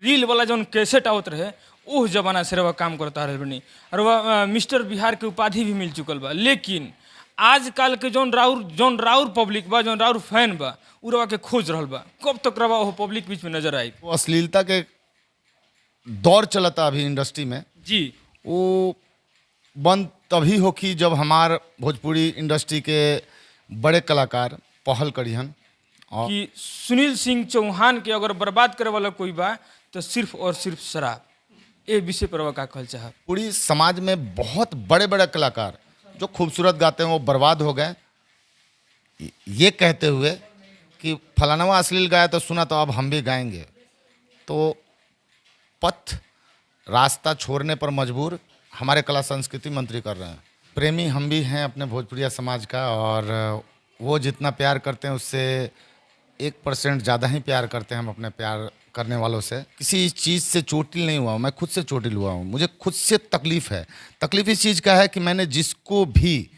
Reel वाला जौन cassette आवत रहे, ओह जमाना से रउआ काम करता रहल बनी और रउआ मिस्टर बिहार के उपाधि भी मिल चुकल बा। लेकिन आजकल के जौन राउर पब्लिक बा, जौन राउर फैन बा, उ रउआ के खोज रहल बा। कब तक रउआ ओह पब्लिक बीच में नजर आई? वो अश्लीलता के दौर चलता अभी इंडस्ट्री में। वो बंद तभी होखी जब हमार भोजपुरी इंडस्ट्री के बड़े कलाकार पहल करिहन और कि सुनील सिंह चौहान के अगर बर्बाद करे वाला कोई बा तो सिर्फ और सिर्फ शराब। ए विषय पर रउआ का कहल चाहब? पूरी समाज में बहुत बड़े बड़े कलाकार जो खूबसूरत गाते हैं, वो बर्बाद हो गए, ये कहते हुए कि फलानवा अश्लील गाया तो सुना, तो अब हम भी गाएंगे। तो पथ रास्ता छोड़ने पर मजबूर हमारे कला संस्कृति मंत्री कर रहे हैं। प्रेमी हम भी हैं अपने भोजपुरिया समाज का और वो जितना प्यार करते हैं, उससे 1% ज़्यादा ही प्यार करते हैं हम अपने प्यार करने वालों से। किसी चीज़ से चोटिल नहीं हुआ हूँ मैं, खुद से चोटिल हुआ हूँ। मुझे खुद से तकलीफ़ है। तकलीफ़ इस चीज़ का है कि मैंने जिसको भी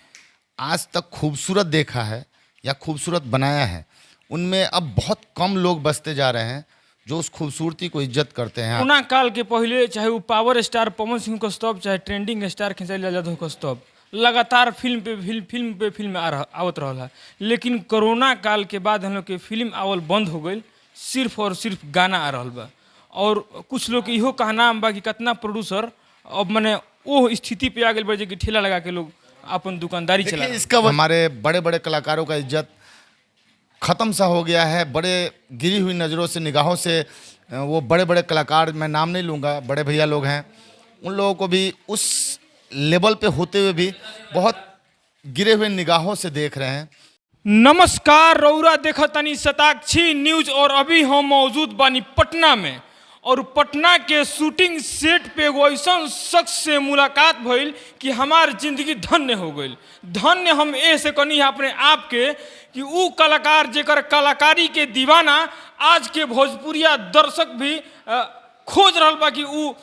आज तक खूबसूरत देखा है या खूबसूरत बनाया है, उनमें अब बहुत कम लोग बचते जा रहे हैं जो उस खूबसूरती को इज्जत करते हैं। कोरोना काल के पहले चाहे वो पावर स्टार पवन सिंह का तब, चाहे ट्रेंडिंग स्टार खेसारी लाल यादव का तब, लगातार फिल्म पे फिल्म, फिल्म पे फिल्म आ रहा आवत रहल है। लेकिन कोरोना काल के बाद हम लोग के फिल्म आवल बंद हो गई, सिर्फ और सिर्फ गाना आ रहल बा। और कुछ लोग के इहो कहना बा कि कितना प्रोड्यूसर अब मने वो स्थिति पे आ गइल बा जे कि ठेला लगा के लोग अपन दुकानदारी चला देखिए, इसका हमारे बड़े बड़े कलाकारों का इज्जत ख़त्म सा हो गया है। बड़े गिरी हुई नज़रों से, निगाहों से वो बड़े बड़े कलाकार, मैं नाम नहीं लूँगा, बड़े भैया लोग हैं, उन लोगों को भी उस लेवल पे होते हुए भी बहुत गिरे हुए निगाहों से देख रहे हैं। नमस्कार, रौरा देखतनी शताक्षी न्यूज और अभी हम मौजूद बानी पटना में और पटना के शूटिंग सेट पे एगो ऐसा शख्स से मुलाकात भइल कि हमार जिंदगी धन्य हो गइल। धन्य हम ए से कनी अपने आप के कि ऊ कलाकार जेकर कलाकारी के दीवाना आज के भोजपुरिया दर्शक भी खोज रहल बा कि ऊ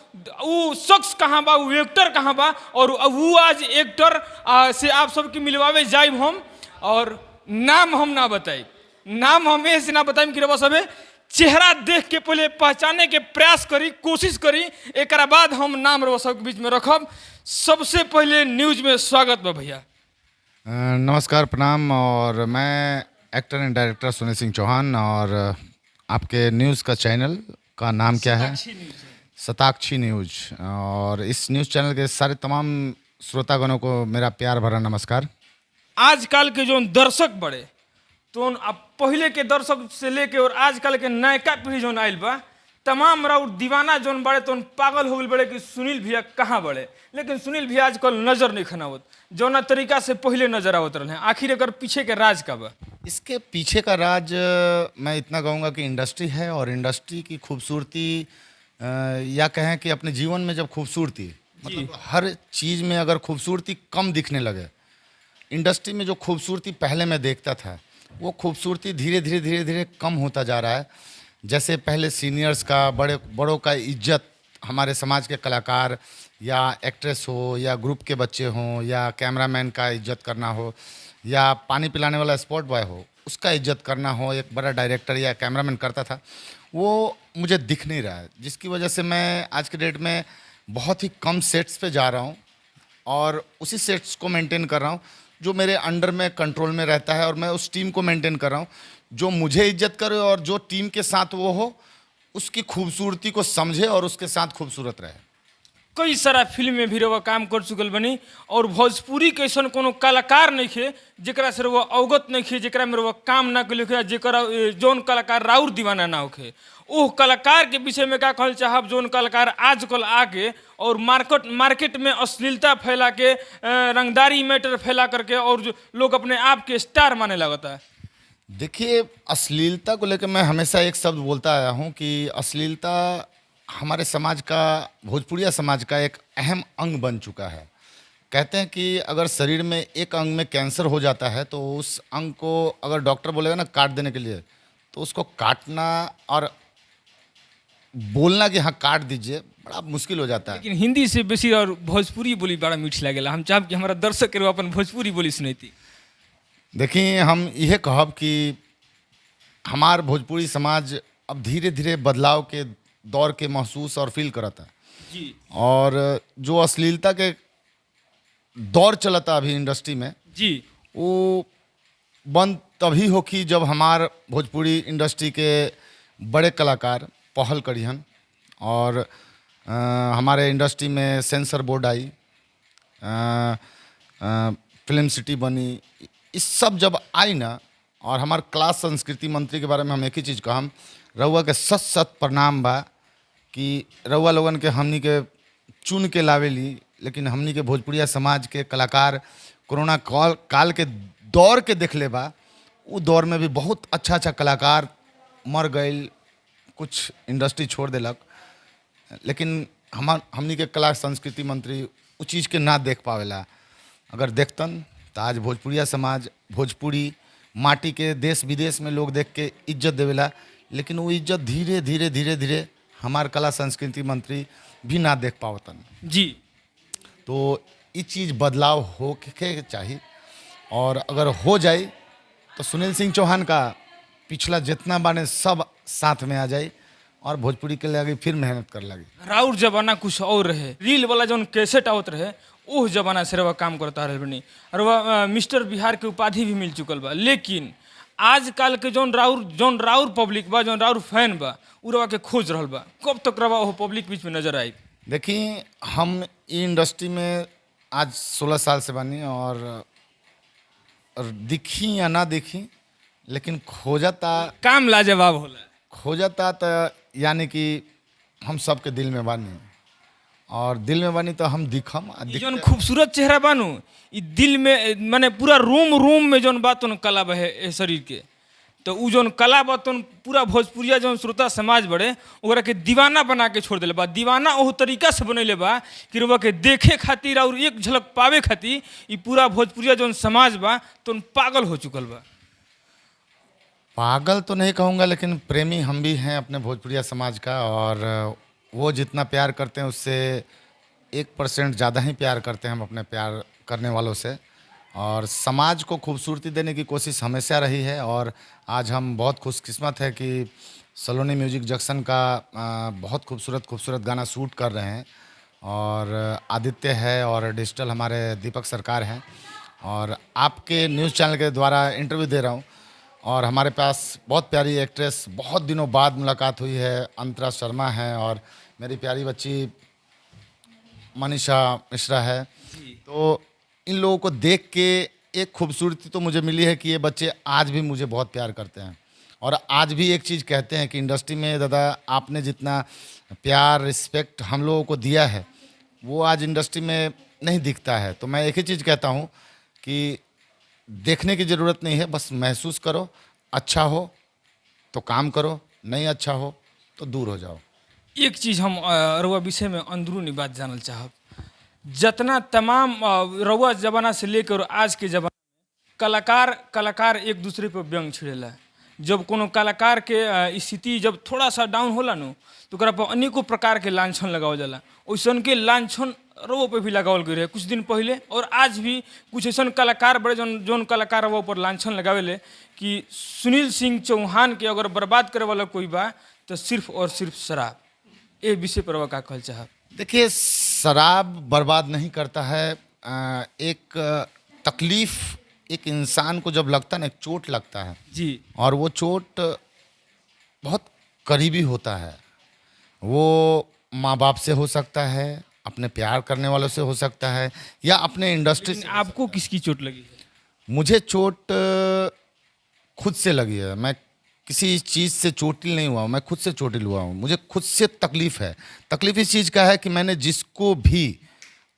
ऊ शख्स कहाँ बा, ऊ एक्टर कहाँ बा। और ऊ आज एक्टर से आप सबके मिलवावे जाइब हम और नाम हम ना बताई। नाम हम ऐसे ना बताइम कि रउआ सबे चेहरा देख के पहले पहचाने के प्रयास करी, कोशिश करी, एक बाद हम नाम रउआ सबके बीच में रखब। सबसे पहले न्यूज में स्वागत बा भैया। नमस्कार, प्रणाम और मैं actor and director Sunil Singh Chauhan और आपके न्यूज़ का चैनल का नाम क्या है? शताक्षी न्यूज़। और इस न्यूज़ चैनल के सारे तमाम श्रोतागणों को मेरा प्यार भरा नमस्कार। आजकल के जो दर्शक बड़े तो अब पहले के दर्शक से लेके और आजकल के नयका पीढ़ी जोन आइल बा, तमाम राउर दीवाना जोन बड़े तो पागल हो गए बड़े कि सुनील भैया कहाँ बड़े। लेकिन सुनील भैया आजकल नजर नहीं खनावत जौना तरीका से पहले नजर आवत रहे। आखिर एकर पीछे के राज का बा? इसके पीछे का राज मैं इतना कहूँगा कि इंडस्ट्री है और इंडस्ट्री की खूबसूरती या कहें कि अपने जीवन में जब खूबसूरती, मतलब हर चीज़ में अगर खूबसूरती कम दिखने लगे, इंडस्ट्री में जो खूबसूरती पहले मैं देखता था, वो खूबसूरती धीरे धीरे धीरे धीरे कम होता जा रहा है। जैसे पहले सीनियर्स का, बड़े बड़ों का इज्जत हमारे समाज के कलाकार या एक्ट्रेस हो या ग्रुप के बच्चे हों या कैमरामैन का इज्जत करना हो या पानी पिलाने वाला स्पॉट बॉय हो, उसका इज्जत करना हो, एक बड़ा डायरेक्टर या कैमरामैन करता था, वो मुझे दिख नहीं रहा है, जिसकी वजह से मैं आज के डेट में बहुत ही कम सेट्स पे जा रहा हूँ और उसी सेट्स को मेंटेन कर रहा हूँ जो मेरे अंडर में, कंट्रोल में रहता है और मैं उस टीम को मेंटेन कर रहा हूँ जो मुझे इज्जत करे और जो टीम के साथ वो हो, उसकी खूबसूरती को समझे और उसके साथ खूबसूरत रहे। कई सारा फिल्म में भी रउआ काम कर चुकल बनी और भोजपुरी के ऐसन कोनो कलाकार नहीं खे जेकरा से रउआ अवगत नहीं खे, जेकरा में रउआ काम ना कइले होखे, जेकरा जौन कलाकार राउर दीवाना ना होखे। ओह कलाकार के विषय में का कहल चाहब, जौन कलाकार आजकल आके और मार्केट मार्केट में अश्लीलता फैला के, रंगदारी मैटर फैला करके और जो लोग अपने आप के स्टार माने लगता है? देखिए, अश्लीलता को लेकर मैं हमेशा एक शब्द बोलता आया हूँ कि अश्लीलता हमारे समाज का, भोजपुरिया समाज का एक अहम अंग बन चुका है। कहते हैं कि अगर शरीर में एक अंग में कैंसर हो जाता है तो उस अंग को अगर डॉक्टर बोलेगा ना काट देने के लिए, तो उसको काटना और बोलना कि हाँ, काट दीजिए, बड़ा मुश्किल हो जाता है। लेकिन हिंदी से बेसी और भोजपुरी बोली बड़ा मीठ लागेला। हम चाहब कि हमारा दर्शक के अपन भोजपुरी बोली सुनैती। देखिए, हम यह कहब कि हमार भोजपुरी समाज अब धीरे धीरे बदलाव के दौर के महसूस और फील करता। जी। और जो अश्लीलता के दौर चलता अभी इंडस्ट्री में, जी, वो बंद तभी होखी जब हमार भोजपुरी इंडस्ट्री के बड़े कलाकार पहल करिहन और हमारे इंडस्ट्री में सेंसर बोर्ड आई, फिल्म सिटी बनी, इस सब जब आई ना। और हमार क्लास संस्कृति मंत्री के बारे में हम एक ही चीज़ कहम, रउआ के सत सत प्रणाम बा कि रउआ लोगन के हमनी के चुन के लावेली, लेकिन हमनी के भोजपुरिया समाज के कलाकार कोरोना काल काल के दौर के देखले बा, उ दौर में भी बहुत अच्छा अच्छा कलाकार मर गईल, कुछ इंडस्ट्री छोड़ देलक, लेकिन हमार हमनी के कला संस्कृति मंत्री उ चीज़ के ना देख पावेला। अगर देखतन तो आज भोजपुरिया समाज, भोजपुरी माटी के देश विदेश में लोग देख के इज्जत देवेला, लेकिन वो इज्जत धीरे धीरे धीरे धीरे हमार कला संस्कृति मंत्री भी ना देख पावतन। जी। तो ये चीज़ बदलाव हो के चाहिए, और अगर हो जाए तो सुनील सिंह चौहान का पिछला जितना बाने सब साथ में आ जाए और भोजपुरी के लगे फिर मेहनत कर लगे। राउर जमाना कुछ और रहे, रील वाला जौन कैसेट आवत रहे ओह जमाना से रवा काम करता रहे बनी, और वह मिस्टर बिहार के उपाधि भी मिल चुकल बा। लेकिन आजकल के जौन राउर पब्लिक बा, जौन राउर फैन बा, उ रवा के खोज रहल बा, कब तक रवा ओह पब्लिक बीच में नजर आई? देखिए, हम ई इंडस्ट्री में आज 16 साल से बानी और दिखी या ना दिखी, लेकिन खोजता काम लाजवाब होला। खोजता तो यानी कि हम सबके दिल में बानी, और दिल में बानी तो हम दिखम आ ई दिख जौन खूबसूरत चेहरा बानू, ई दिल में माने पूरा रूम रूम में जौन बात तौन कला बहे ए शरीर के, तो उ जौन कला बा तौन पूरा भोजपुरिया जौन श्रोता समाज बड़े ओकरा के दीवाना बना के छोड़ देले बा। दीवाना ओह तरीका से बनैले बा कि रउआ के देखे खातिर और एक झलक पावे खातिर ई पूरा भोजपुरिया जौन समाज बा तौन पागल हो चुकल बा। पागल तो नहीं कहूँगा, लेकिन प्रेमी हम भी हैं अपने भोजपुरिया समाज का, और वो जितना प्यार करते हैं उससे 1% ज़्यादा ही प्यार करते हैं हम अपने प्यार करने वालों से। और समाज को खूबसूरती देने की कोशिश हमेशा रही है, और आज हम बहुत खुशकिस्मत है कि सलोनी म्यूजिक जंक्शन का बहुत खूबसूरत खूबसूरत गाना शूट कर रहे हैं, और आदित्य है और डिजिटल हमारे दीपक सरकार हैं, और आपके न्यूज़ चैनल के द्वारा इंटरव्यू दे रहा हूँ। और हमारे पास बहुत प्यारी एक्ट्रेस, बहुत दिनों बाद मुलाकात हुई है, अंतरा शर्मा है, और मेरी प्यारी बच्ची मनीषा मिश्रा है। तो इन लोगों को देख के एक खूबसूरती तो मुझे मिली है कि ये बच्चे आज भी मुझे बहुत प्यार करते हैं, और आज भी एक चीज़ कहते हैं कि इंडस्ट्री में दादा आपने जितना प्यार रिस्पेक्ट हम लोगों को दिया है वो आज इंडस्ट्री में नहीं दिखता है। तो मैं एक ही चीज़ कहता हूँ कि देखने की ज़रूरत नहीं है, बस महसूस करो, अच्छा हो तो काम करो, नहीं अच्छा हो तो दूर हो जाओ। एक चीज़ हम रउआ विषय में अंदरूनी बात जानल चाहब। जितना तमाम रउआ जमाना से लेकर आज के जमाना कलाकार कलाकार एक दूसरे पर व्यंग छिड़ेला। जब कोनो कलाकार के स्थिति जब थोड़ा सा डाउन होला नु, तो ओकरा पर अनेकों प्रकार के लांछन लगावल जाला। ओइसन के लांछन रउआ पे भी लगावल गई रहे कुछ दिन पहले, और आज भी कुछ ऐसन कलाकार बड़े जौन जौन कलाकार रउआ पर लांछन लगावेले कि सुनील सिंह चौहान के अगर बर्बाद करे वाला कोई बा तो सिर्फ और सिर्फ शराब। ए विषय पर रउआ का कहल चाहब? देखिए, शराब बर्बाद नहीं करता है। एक तकलीफ एक इंसान को जब लगता है ना, एक चोट लगता है और वो चोट बहुत करीबी होता है। वो माँ बाप से हो सकता है, अपने प्यार करने वालों से हो सकता है, या अपने इंडस्ट्री लेकिन से। आपको किसकी चोट लगी है? मुझे चोट खुद से लगी है। मैं किसी चीज़ से चोटिल नहीं हुआ हूँ, मैं खुद से चोटिल हुआ हूँ। मुझे खुद से तकलीफ़ है। तकलीफ़ इस चीज़ का है कि मैंने जिसको भी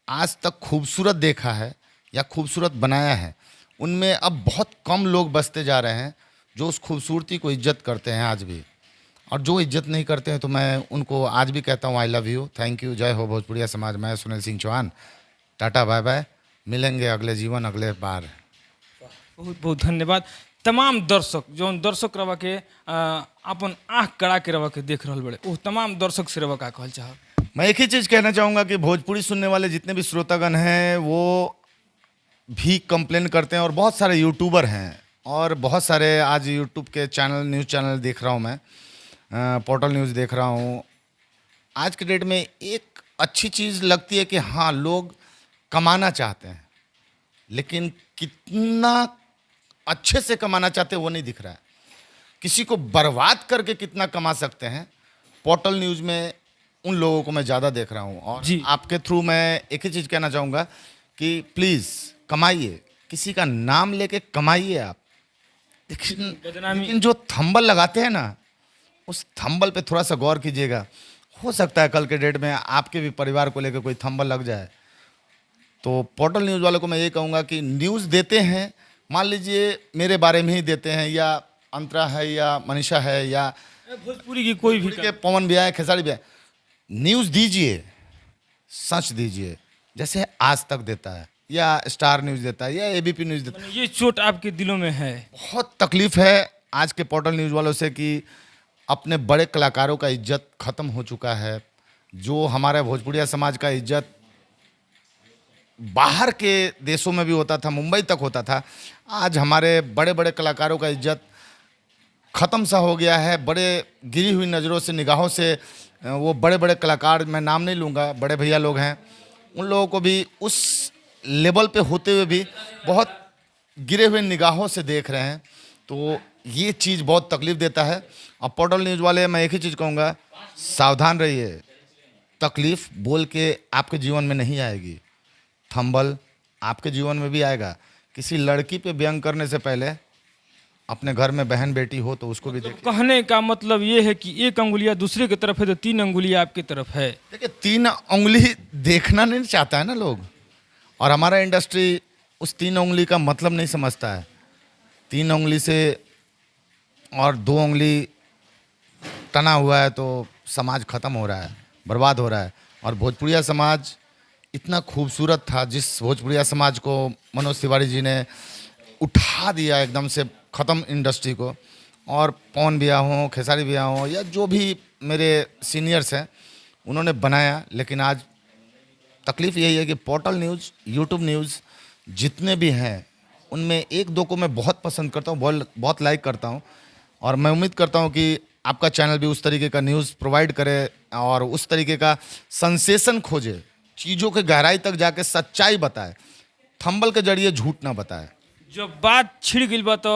आज तक खूबसूरत देखा है या खूबसूरत बनाया है, उनमें अब बहुत कम लोग बसते जा रहे हैं जो उस खूबसूरती को इज्जत करते हैं आज भी, और जो इज्जत नहीं करते हैं तो मैं उनको आज भी कहता हूँ I love you, thank you, जय हो भोजपुरिया समाज। मैं Sunil Singh Chauhan, tata bye bye, मिलेंगे अगले जीवन अगले बार। बहुत बहुत धन्यवाद। तमाम दर्शक जौन दर्शक रवा के अपन आँख कड़ा के रवा के देख रहल बड़े, वो तमाम दर्शक से रवा का कहल चाहब? मैं एक ही चीज़ कहना चाहूँगा कि भोजपुरी सुनने वाले जितने भी श्रोतागण हैं वो भी कंप्लेन करते हैं, और बहुत सारे यूट्यूबर हैं और बहुत सारे आज यूट्यूब के चैनल, न्यूज़ चैनल देख रहा हूँ मैं, पोर्टल न्यूज़ देख रहा हूँ। आज के डेट में एक अच्छी चीज़ लगती है कि हाँ, लोग कमाना चाहते हैं, लेकिन कितना अच्छे से कमाना चाहते हैं वो नहीं दिख रहा है। किसी को बर्बाद करके कितना कमा सकते हैं, पोर्टल न्यूज़ में उन लोगों को मैं ज़्यादा देख रहा हूँ। और आपके थ्रू मैं एक ही चीज़ कहना चाहूँगा कि प्लीज़ कमाइए, किसी का नाम लेके कमाइए आप, लेकिन बदनामी लेकिन जो थंबल लगाते हैं ना, उस थंबल पे थोड़ा सा गौर कीजिएगा। हो सकता है कल के डेट में आपके भी परिवार को लेकर कोई थंबल लग जाए। तो पोर्टल न्यूज़ वालों को मैं ये कहूँगा कि न्यूज़ देते हैं, मान लीजिए मेरे बारे में ही देते हैं, या अंतरा है या मनीषा है या भोजपुरी की कोई भी के पवन भैया है, खेसारी भैया, न्यूज़ दीजिए, सच दीजिए, जैसे आज तक देता है या स्टार न्यूज़ देता है या एबीपी न्यूज़ देता है। ये चोट आपके दिलों में है। बहुत तकलीफ है आज के पोर्टल न्यूज़ वालों से कि अपने बड़े कलाकारों का इज्जत ख़त्म हो चुका है। जो हमारे भोजपुरिया समाज का इज्जत बाहर के देशों में भी होता था, मुंबई तक होता था, आज हमारे बड़े बड़े कलाकारों का इज्जत ख़त्म सा हो गया है। बड़े गिरी हुई नज़रों से, निगाहों से वो बड़े बड़े कलाकार, मैं नाम नहीं लूँगा, बड़े भैया लोग हैं, उन लोगों को भी उस लेवल पे होते हुए भी बहुत गिरे हुए निगाहों से देख रहे हैं। तो ये चीज़ बहुत तकलीफ़ देता है। और पोर्टल न्यूज़ वाले, मैं एक ही चीज़ कहूँगा, सावधान रहिए। तकलीफ़ बोल के आपके जीवन में नहीं आएगी, थंबल आपके जीवन में भी आएगा। किसी लड़की पे व्यंग करने से पहले अपने घर में बहन बेटी हो तो उसको भी देखिए। कहने का मतलब ये है कि एक अंगुलिया दूसरे की तरफ है तो तीन अंगुलियां आपकी तरफ है। देखिए, तीन उंगली देखना नहीं चाहता है ना लोग, और हमारा इंडस्ट्री उस तीन उंगली का मतलब नहीं समझता है। तीन उंगली से और दो उंगली तना हुआ है तो समाज ख़त्म हो रहा है, बर्बाद हो रहा है। और भोजपुरिया समाज इतना खूबसूरत था, जिस भोजपुरिया समाज को मनोज तिवारी जी ने उठा दिया एकदम से ख़त्म इंडस्ट्री को। और पवन भैया हों, खेसारी भैया हों, या जो भी मेरे सीनियर्स हैं, उन्होंने बनाया। लेकिन आज तकलीफ़ यही है कि पोर्टल न्यूज़, यूट्यूब न्यूज़ जितने भी हैं, उनमें एक दो को मैं बहुत पसंद करता हूँ, बहुत बहुत लाइक करता हूँ। और मैं उम्मीद करता हूँ कि आपका चैनल भी उस तरीके का न्यूज़ प्रोवाइड करे और उस तरीके का सेंसेशन खोजे, चीज़ों के गहराई तक जाके सच्चाई बताए, थंबल के जरिए झूठ ना बताए। जब बात छिड़ गई बा तो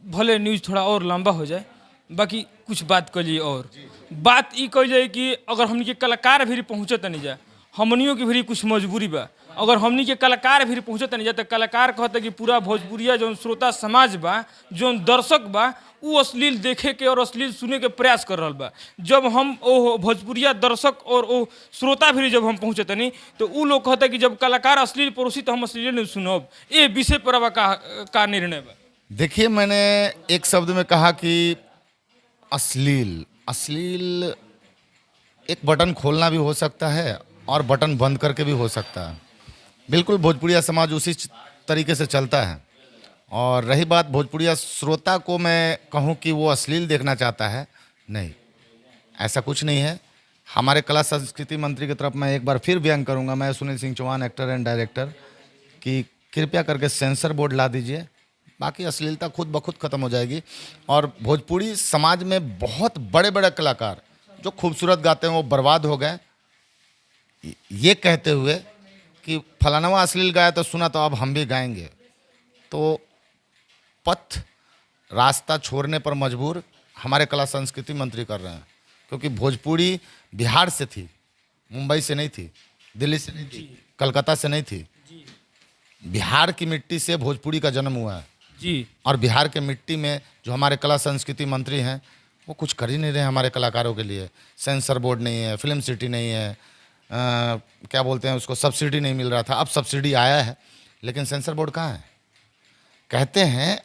भले न्यूज़ थोड़ा और लंबा हो जाए, बाकी कुछ बात करिए। और बात ई कही जाए कि अगर हमनी के कलाकार भी पहुँचत नहीं जाए, हमनियों के भी कुछ मजबूरी बा। अगर हमनी के कलाकार भी पहुँचत नहीं जाए तो कलाकार कहते कि पूरा भोजपुरिया जौन श्रोता समाज बा, जौन दर्शक बा, उ अश्लील देखे के और अश्लील सुने के प्रयास कर रहल बा। जब हम ओ भोजपुरिया दर्शक और ओ श्रोता भी जब हम पहुँचत नहीं तो उ लोग कहते कि जब कलाकार अश्लील परोसी तो हम अश्लील नहीं सुनब। ये विषय पर अब का निर्णय बा? देखिए, मैंने एक शब्द में कहा कि अश्लील, अश्लील एक बटन खोलना भी हो सकता है और बटन बंद करके भी हो सकता है। बिल्कुल भोजपुरिया समाज उसी तरीके से चलता है। और रही बात भोजपुरिया श्रोता को मैं कहूँ कि वो अश्लील देखना चाहता है, नहीं, ऐसा कुछ नहीं है। हमारे कला संस्कृति मंत्री की तरफ मैं एक बार फिर व्यंग करूँगा, मैं Sunil Singh Chauhan, actor and director, कि कृपया करके सेंसर बोर्ड ला दीजिए, बाकी अश्लीलता खुद ब खुद ख़त्म हो जाएगी। और भोजपुरी समाज में बहुत बड़े बड़े कलाकार जो खूबसूरत गाते हैं वो बर्बाद हो गए, ये कहते हुए कि फलानवा अश्लील गाया तो सुना तो अब हम भी गाएंगे। तो पथ रास्ता छोड़ने पर मजबूर हमारे कला संस्कृति मंत्री कर रहे हैं, क्योंकि भोजपुरी बिहार से थी, मुंबई से नहीं थी, दिल्ली से नहीं थी, कलकत्ता से नहीं थी। बिहार की मिट्टी से भोजपुरी का जन्म हुआ है जी। और बिहार के मिट्टी में जो हमारे कला संस्कृति मंत्री हैं वो कुछ कर ही नहीं रहे हमारे कलाकारों के लिए। सेंसर बोर्ड नहीं है, फिल्म सिटी नहीं है, क्या बोलते हैं उसको, सब्सिडी नहीं मिल रहा था, अब सब्सिडी आया है, लेकिन सेंसर बोर्ड कहाँ है? कहते हैं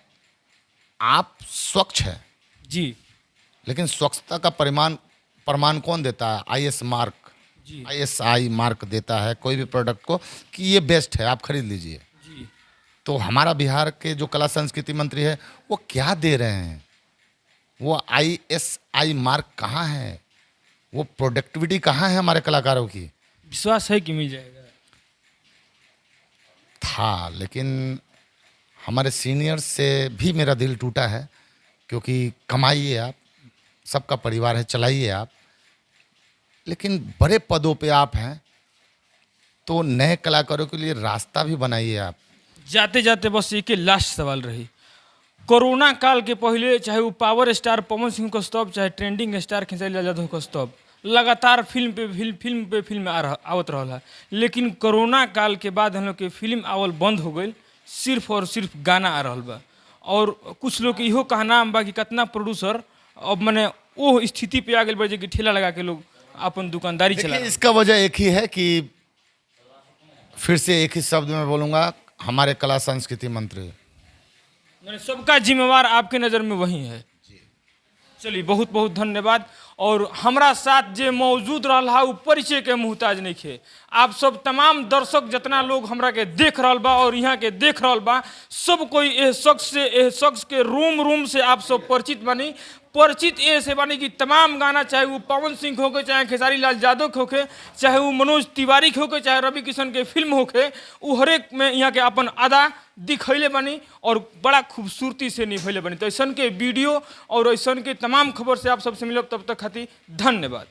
आप स्वच्छ हैं जी, लेकिन स्वच्छता का परिमाण प्रमाण कौन देता है? IS mark ji, ISI mark देता है कोई भी प्रोडक्ट को कि ये बेस्ट है, आप खरीद लीजिए। जी। तो हमारा बिहार के जो कला संस्कृति मंत्री है वो क्या दे रहे हैं? वो ISI mark कहाँ है? वो प्रोडक्टिविटी कहाँ है हमारे कलाकारों की? विश्वास है कि मिल जाएगा? था, लेकिन हमारे सीनियर्स से भी मेरा दिल टूटा है, क्योंकि कमाइए आप, सबका परिवार है, चलाइए आप। लेकिन बड़े पदों पे आप हैं तो नए कलाकारों के लिए रास्ता भी बनाइए आप। जाते जाते बस एक लास्ट सवाल रही, कोरोना काल के पहले चाहे वो पावर स्टार पवन सिंह का स्तब, चाहे ट्रेंडिंग स्टार खेसारी लाल यादव का स्तब, लगातार फिल्म पे फिल्म, फिल्म पे फिल्म आ रहा आवत रहल है, लेकिन कोरोना काल के बाद हम लोग के फिल्म आवल बंद हो गई, सिर्फ और सिर्फ गाना आ रहल बा। और कुछ लोग के इहो कहना बा कि कितना प्रोड्यूसर अब मने वो स्थिति पे आ गए बा जे कि ठेला लगा के लोग अपन दुकानदारी चला देखिए, इसका वजह एक ही है कि फिर से एक ही शब्द में बोलूँगा, हमारे कला संस्कृति मंत्री। मैंने सबका जिम्मेवार आपके नज़र में वही है। चलिए, बहुत बहुत धन्यवाद। और हमरा साथ जे मौजूद रहल हा उ परिचय के मुहताज नहीं खे। आप सब तमाम दर्शक जितना लोग हमरा के देख रहल बा और यहाँ के देख रहल बा, सब कोई एह शख्स से, एह शख्स के रूम रूम से आप सब परिचित बानी। परिचित ए से बानी कि तमाम गाना, चाहे वो पवन सिंह होके, चाहे खेसारी लाल यादव के होके, चाहे वो मनोज तिवारी के होके, चाहे रवि किशन के फिल्म होके, वो हरेक में यहाँ के अपन अदा दिखैले बानी और बड़ा खूबसूरती से निभैले बानी। तो ऐसन के वीडियो और ऐसन के तमाम खबर से आप सबसे मिलब, तब तक खातिर धन्यवाद।